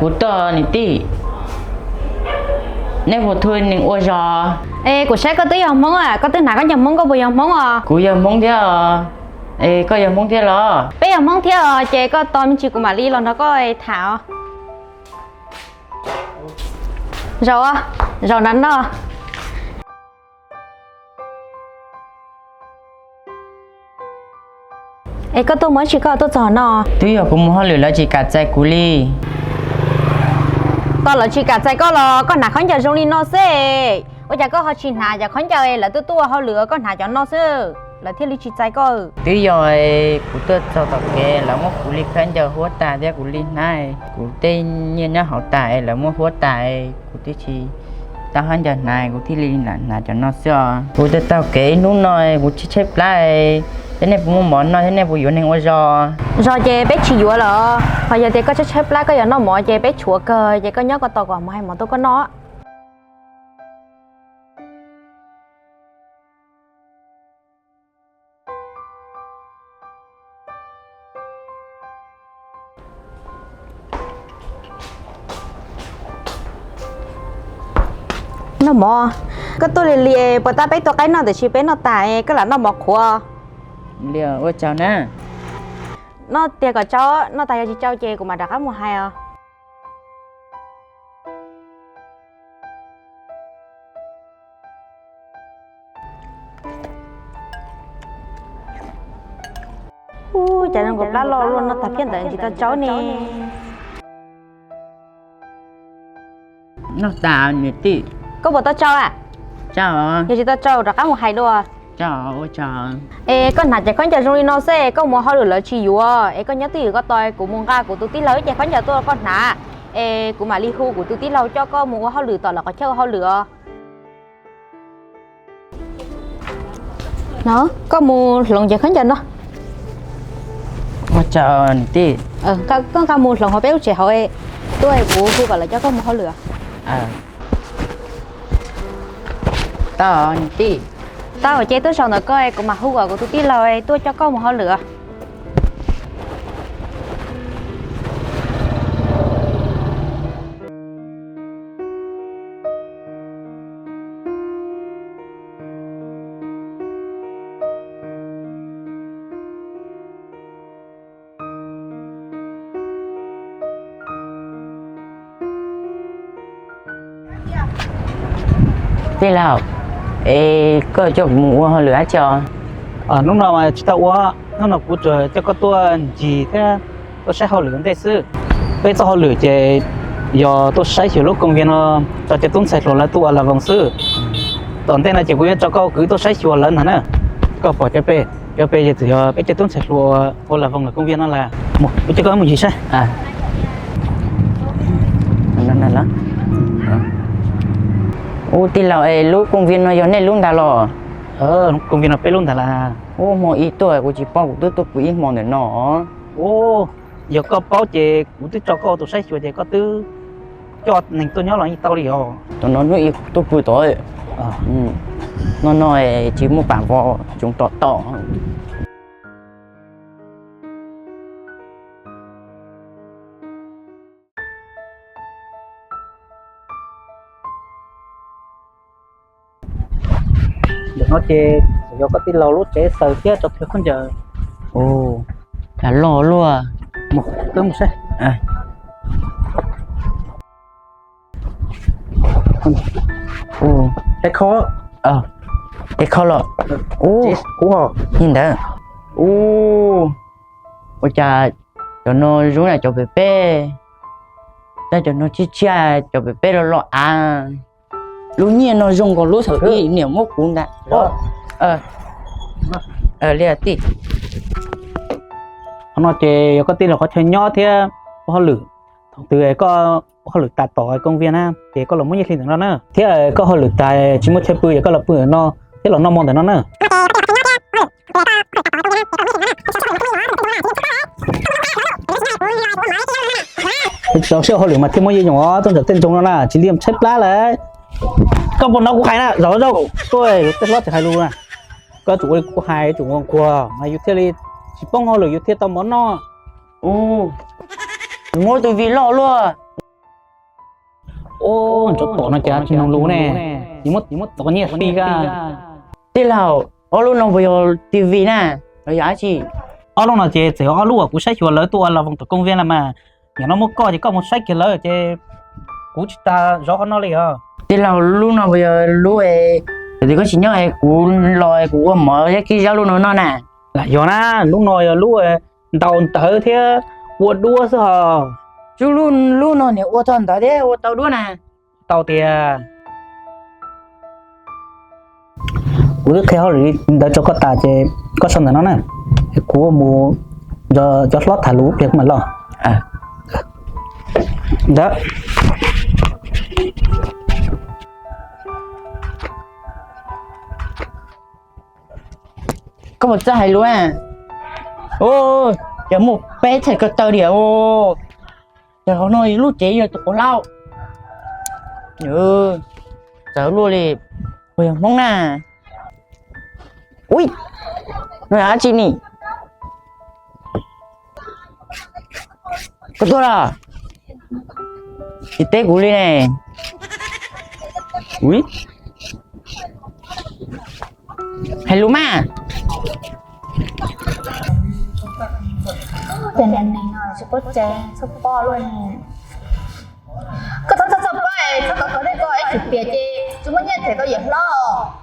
Kuv tuaj niam tij. Nej puas thu neeg ua zog? Es kuv saib koj twb yog Hmoob, koj twb hnav khaub ncaws Hmoob, koj puas yog Hmoob os? Kuv yog Hmoob thiab os. Es koj yog Hmoob thiab los? Peb yog Hmoob thiab os, ces koj tos me ntsis kuv mam li los nrog koj tham os. Zaum, zaum nrad no. Es koj tuaj mus ua dab tsi koj tuaj txog no? Twb yog kuv mus hauj lwm lawv tsis kam txais kuv li. Koj lawv tsis kam txais koj los koj hnav khaub ncaws zoo li no xwb, ua cas koj ho tsis hnav cov khaub ncaws lawv tuaj tuaj ua hauj lwm, koj hnav cov no xwb lawv thiaj li tsis txais koj. Twb yog kuv tuaj txog tom kev lawv muab kuv li khaub ncaws huab tas thiab kuv li hnab, kuv tej nyiaj nyob hauv tas lawv muab huab tas, kuv twb tsis tau khaub ncaws hnav kuv thiaj li lam hnav cov no xwb os. Kuv tuaj taug kev ib hnub no kuv tshaib tshaib plab, thiab nej puas muaj mov noj thiab nej puas yuav neeg ua zog? Zog ces peb tsis yuav lawm, ho yog tias koj tshaib tshaib plab koj yuav noj mov ces peb tshuav kawg ces koj nyob koj tos kom mus hais mov tuaj koj noj. Noj mov, koj tuaj lig lig puas tab peb tua qaib noj tiam sis peb noj tas koj lam noj mov qhuav. Ua tsaug na. Noj tiag kom tsau, noj tas yog tsis tsau ces kuv mam rov qab mus hais os. Ua cas zoo nkaus plab loj luaj, noj tag phiab ntawd tsis tau tsau ne. Noj tas niam tij. Koj puas tau tsau a? Tsau. Yog tsis tau tsau rov qab mus hais dua. Tsau, ua tsaug. Es koj hnav cov khaub ncaws zoo li no xwb koj mus hauj lwm lawv tsis yuav es koj nyob twj ywm koj tos kuv mus nqa kuv tus tij laug ib ce khaub ncaws tuaj koj hnav, es kuv mam li hu kuv tus tij laug coj koj mus ua hauj lwm tom lawv qhov chaw ua hauj lwm os. No, koj mus hloov cov khaub ncaws no. Ua tsaug niam tij. Koj nqa mus hloov hauv peb lub tsev hauv tuaj, kuv hu kom lawv coj koj mus hauj lwm. Tau niam tij. Tau ces tuaj zaum ntawm koj, kuv mam hu kom kuv tus tij laug tuaj coj koj mus hauj lwm. Tij laug, es koj coj kuv mus ua hauj lwm dab tsi os? Hnub no mas tsis tau ua, hnub no kuv tsuas coj koj tuaj ncig thiab tuaj saib hauj lwm ua ntej xwb. Peb txoj hauj lwm ces yog tuaj saib xyuas lub koom vias no, tso cov tub ntxhais hluas lawv tuaj ua las voos xwb. Tom ntej no ces kuv yuav tso koj kwv tuaj saib xyuas lawv ntag na. Koj pom cov pem, cov pem ces txawm yog peb cov tub ntxhais hluas ua las voos lawm koom vias no las. Kuv coj koj mus ncig saib. Ub, tij laug, es lub koom vias no yog nej lub ntag los? Koom vias no peb lub ntag las. Ub, hmo ib tuaj kuv tsis paub, kuv twb tuaj pw ib hmo ntawm no. Ub, yog koj paub ces kuv twb tso koj ua tus saib xyuas ces koj twb coj neeg tuaj nyob los yeej tau li os. Tam no hnub ib kuv tuaj pw tod, no no tsis muaj pam vov tsoov tom tom. Ntawm no ces yog koj tij laug lub tsev xaws thiab tso plhuav khaub ncaws. Lam loj luaj. Mus, peb mus saib. Teb kho, teb kho los. Ub, li ntawd. Ub, ua cas cov no zoo na cov pem peb, tab cov no tshiab tshiab, cov pem peb los los av. Lub nyiaj no zoo nkaus lub thaum ub niam muab kuv ntag. Li tij. Qhov no ces yog koj tij laug qhov chaw nyob thiab ua hauj lwm. Thaum twg koj ua hauj lwm tas tom koom vias na ces koj los muab nyiaj hli ntawm no na, thiab koj hauj lwm tas tsis muaj chaw pw ces koj los pw ntawm no thiab los noj hmo ntawm no na. Tsis tau siab ua hauj lwm mas thiaj muaj yeej yoos os, tuaj nram tej ntsoov no na tsis li tshaib plab lawm. Koj puas hnov kuv hais na, zaum zaum tuaj tej hlob tsis hais lus na. Koj tsum ua li kuv hais, tsum nquag nquag mas yus thiaj li tsis poob hauj lwm yus thiaj tau mov noj. Ub, Muab tus vij loj luaj. Ub, cov tom no cas tsis mloog lus ne, tsis muab tom nyiaj fij a. Tij laug, ob lub no puas yog tus vij na, los yog dab tsi? Ob lub no ces txawm ob lub uas kuv saib xyuas lawv tuaj ua las voos tom koob viab lawm mas. Nim no muaj koj ces koj mus saib kiag lawv ces kuv tsis tas zov qhov no li os. Tij laug, lub no puas yog lub es thaum twg koj tsis nyob es kuv los kuv ua mov thiab kib zaub lub no noj na? Lam yog na, lub no yog lub ntaus ntawv thiab ua duab xwb hos. Lub, lub no niam ua tau ntawv thiab ua tau duab na? Tau tiag. Kuv twb qhia hauj lwm ntawd rau koj tas ces koj sau ntawm no na, kuv mus nrog cov hlob tham lus ib pliag kuv mam los. Ntawd. Koj puas txawj hais lus? Ces muaj peb txhais ko taw diam. Ces hauv no lub tsev yog tus quav laub. Txawv luaj li, puas yog Hmoob na? Ui, no yog dab tsi ni? Koj tuaj los? Tsis teb kuv li ne. Ui, hais lus mas. Ces niag neeg no tsis paub tsev, txhob pom luaj. Koj txhob txhob txhob pom, txhob kov kov tej ko, ib tsam piam ces tsis muaj nyiaj them tau yawm hlob.